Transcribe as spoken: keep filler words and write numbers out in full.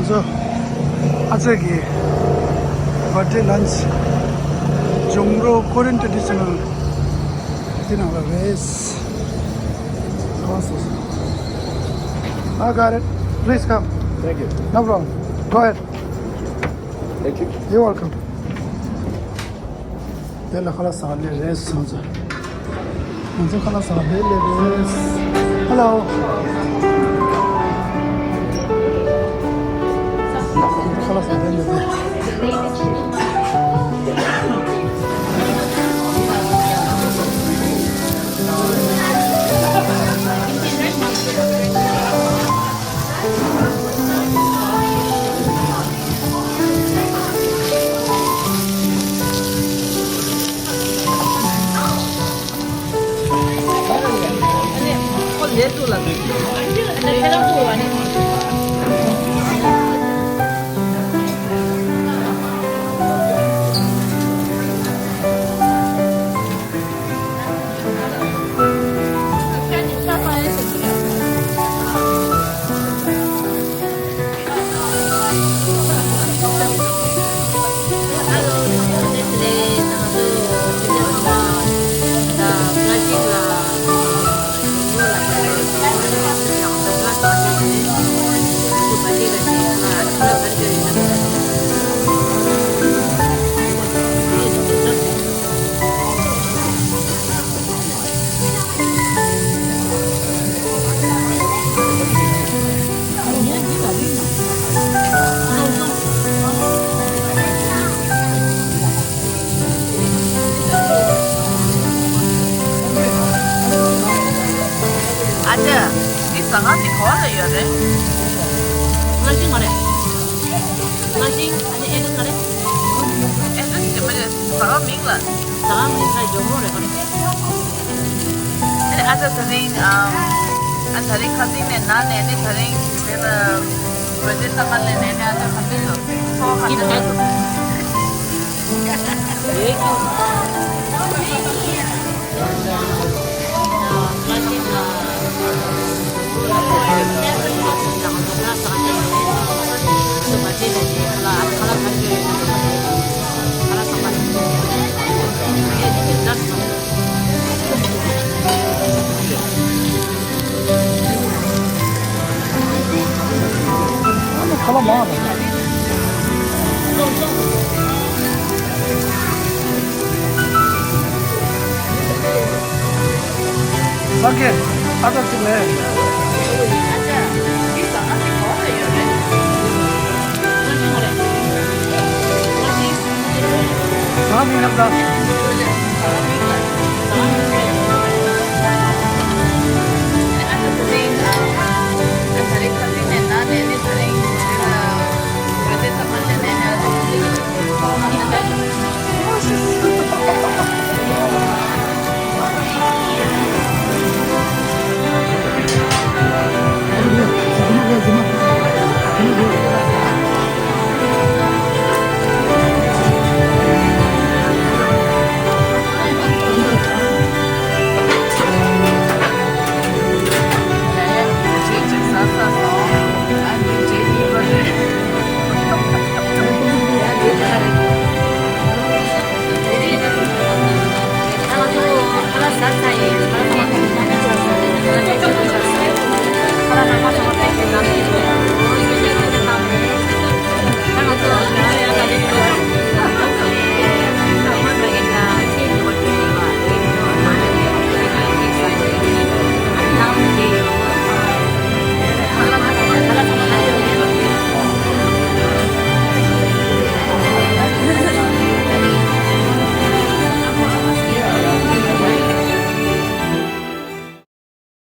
ཨ་ཅག་གི་བར་ཌེ་ལན་ཆི། ཇོ་མོ་རོ་ཀོ་རི་ཡན་ཊར་ཊི་རེ་ཌི་ཤི་ནལ་དེ་ནང་ལ་རེད། ཨ་སོ་སོ། I got it. Please come. Thank you. No problem. Go ahead. Thank you. You're welcome. དེ་ལ་ཁ་ལག་ཟ་ལེ་རེད་སོང་ཙང་། ང་ཚོ་ཁ་ལག་ཟ་ལེ་ལེ་རེད། Hello. ཁ་ལག་ཟ་ལེ་ལེ་རེད། ཨ་ཅག་འདི་ཟ་ཁང་འདི་ག་པར་ལ་ཡོད་རེད། སྔ་ཤིང་མ་རེད། སྔ་ཤིང་ཨ་ནི་ཨེ་ཌི་རེས་མ་རེད། ཨེ་ཌི་རེས་ཅིག་མ་རེད། ཟ་ཁང་མིང་ལ། ཟ་ཁང་མིང་ལ་ཇོ་མོ་རོ་རེད་པ་རེད། ཨ་ནི་ཨ་ཅག་དེ་རིང་ཨ་ཨ་དེ་རིང་ཁ་སང་ནས་ན་ནས་ནི་དེ་རིང་དེ་ལ་བོད་དེ་ལྟ་མ་ལས་ནས་ནི་ཨ་ཅག་ག་ཚོད་འདུག་ཁོ་ག་ཚོད་འདུག་ཁ་ལག་མང་རེད། ས་གེ་ཨ་ཅག་ཅིག་ལས། ཟ་མི་ཉམས་ད།